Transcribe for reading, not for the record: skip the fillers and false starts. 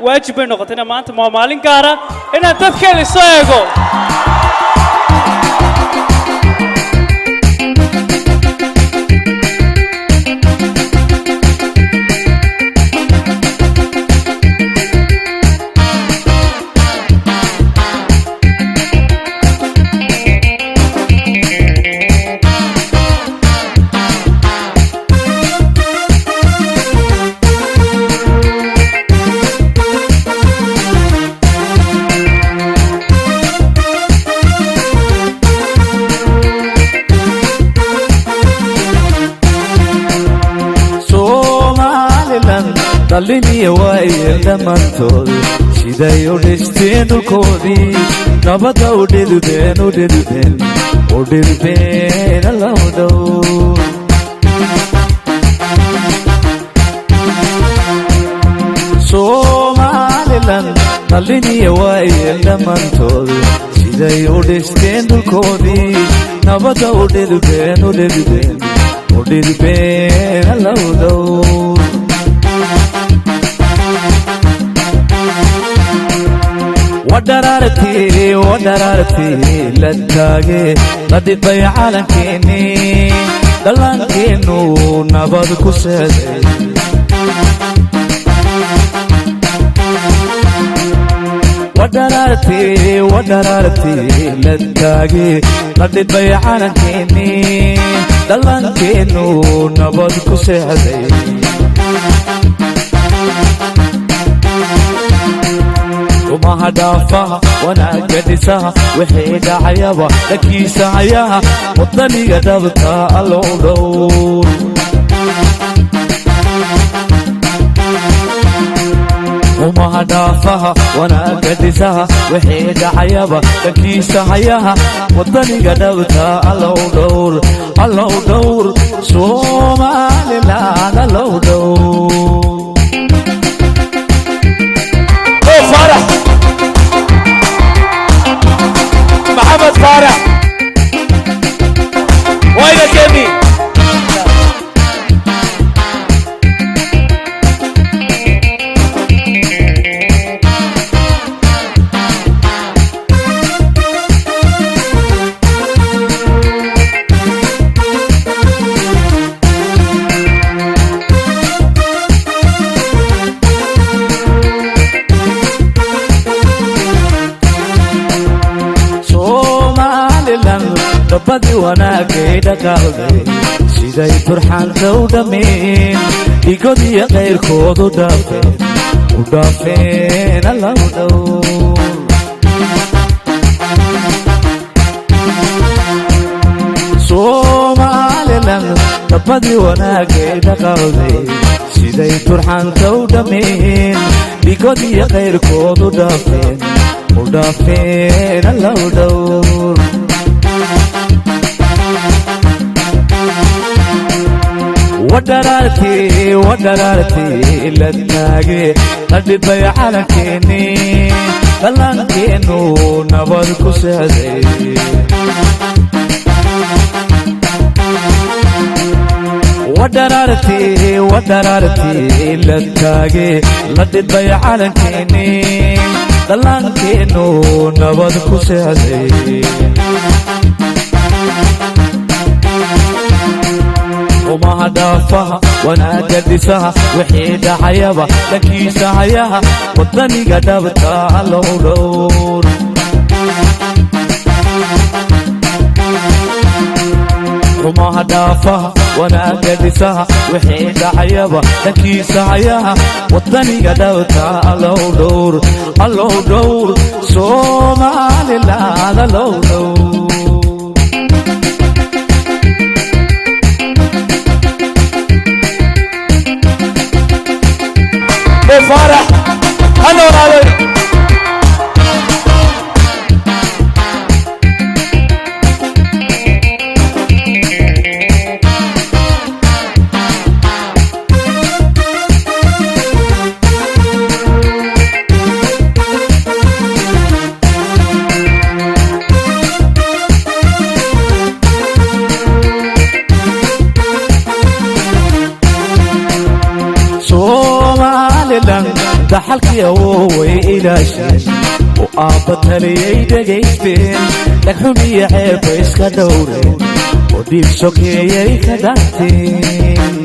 Waajib bay noqotay maanta waa maalin gaara inaan dadkeena soo eego. Somalilan dhaliniya waayeel dhammaantood siday u dhisteen dhulkoodii, nabadda u dhidibeen, u dhidibeen, u dhidibeen allow dhow. Somalilan dhaliniya waayeel dhammaantood siday u dhisteen dhulkoodii, nabadda u dhidibeen, u dhidibeen, u dhidibeen allow dhow. Wadharaartii, wadharaartii la taage, la dhibay calankeennii, dhallaankeennu nabad ku seeday. Wadharaartii, wadharaartii la taage, la dhibay calankeennii, dhallaankeennu nabad ku seexday. Umaha dhaafaha, wanaagga dhisaha, wixii dhacayaba dhankiisa hayaha, wadaniga dhabta allow dhowr. Umaha dhaafaha, wanaagga dhisaha, wixii dhacayaba dhankiisa hayaha, wadaniga dhabta allow dhowr, allow dhowr, Somaliland allow dhowr. Faarax Maxamed Faarax wayna keeni. Somalilan dabadii wanaagay dhaqaalday, siday turxaanta u dhammeen, dhigodiyo qayrkoodu dhaafeen, u dhaafeen allow dhow. Somalilan dabadii wanaagay dhaqaalday, siday turxaanta u dhammeen, dhigodiyo qayrkoodu dhaafeen, u dhaafeen allow dhowr. Wadharaartii, wadharaartii la taage, la dhibay calankeenii, dhallaankeennu nabad ku seexday. Wadharaartii, wadharaartii la taage, la dhibay calankeenii, dhallaankeennu nabad ku seexday. Umaha dhaafaha, wanaagga dhisaha, wixii dhacayaba dhankiisa hayaha, wadaniga dhabta allow dhowr. Umaha dhaafaha, wanaagga dhisaha, wixii dhacayaba dhankiisa hayaha, wadaniga dhabta allow dhowr, allow dhowr, Somaliland allow dhowr. Mo Faarax ha noolaado. Somalilan. Dhaxalkii awooway ilaasheen oo aabba taliyay dhegaysteen, dhagxumiyo ceebba iska dhowreen oo dhiig sokeeyay ka dhaanteen.